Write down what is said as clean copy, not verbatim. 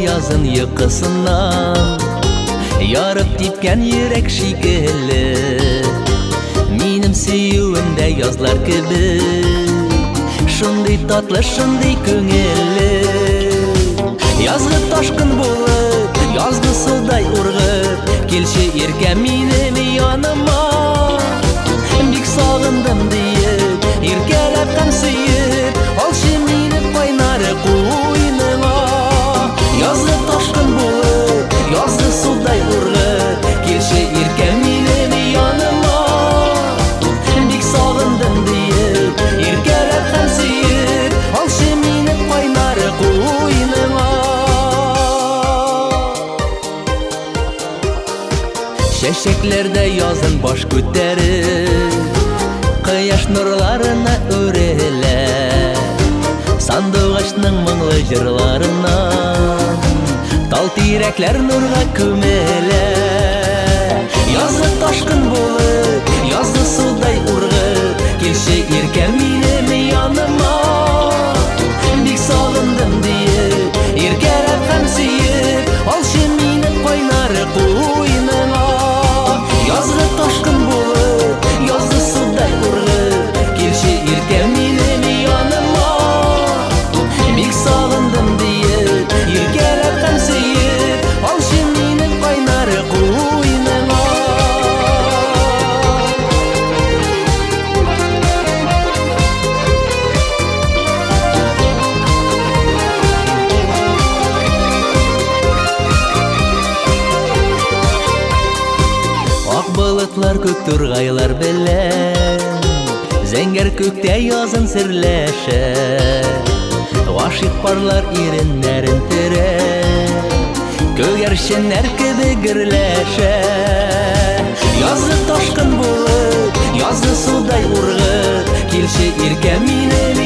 Язын йокысыннан ярып типкән йөрәк шикелле, минем сөюем дә язлар кебек, шундый татлы, шундый күңелле. Язгы ташкын булып, язгы судай ургып, килче иркә минем яныма. Бик сагындым диеп, иркәләп һәм сөеп, алчы мине кайнар куеныңа. Язгы ташкын булып, язгы судай ургып, килче иркә минем яныма. Бик сагындым диеп, иркәләп һәм сөеп, алчы мине кайнар куеныңа. Чәчәкләрдә язын баш күтәреп, кояш нурларына үрелә, сандугачның моңлы җырларыннан тал тирәкләр нурга күмелә. Язгы ташкын булып, язгы судай ургып, килче иркә минем яныма. Бик сагындым диеп, иркәләп һәм сөеп, алчы мине кайнар куеныңа. Язгы ташкын булып, язгы судай ургып, килче иркә минем яныма. Бик сагындым диеп, иркәләп һәм сөеп, алчы мине кайнар куеныңа. Ак болытлар күк тургайлар белән зәңгәр күктә язын серләшә, гашыйк парлар иреннәрен төрә, күгәрченнәр кебек гөрләшә. Язгы ташкын булып, язгы судай ургып, килче иркә минем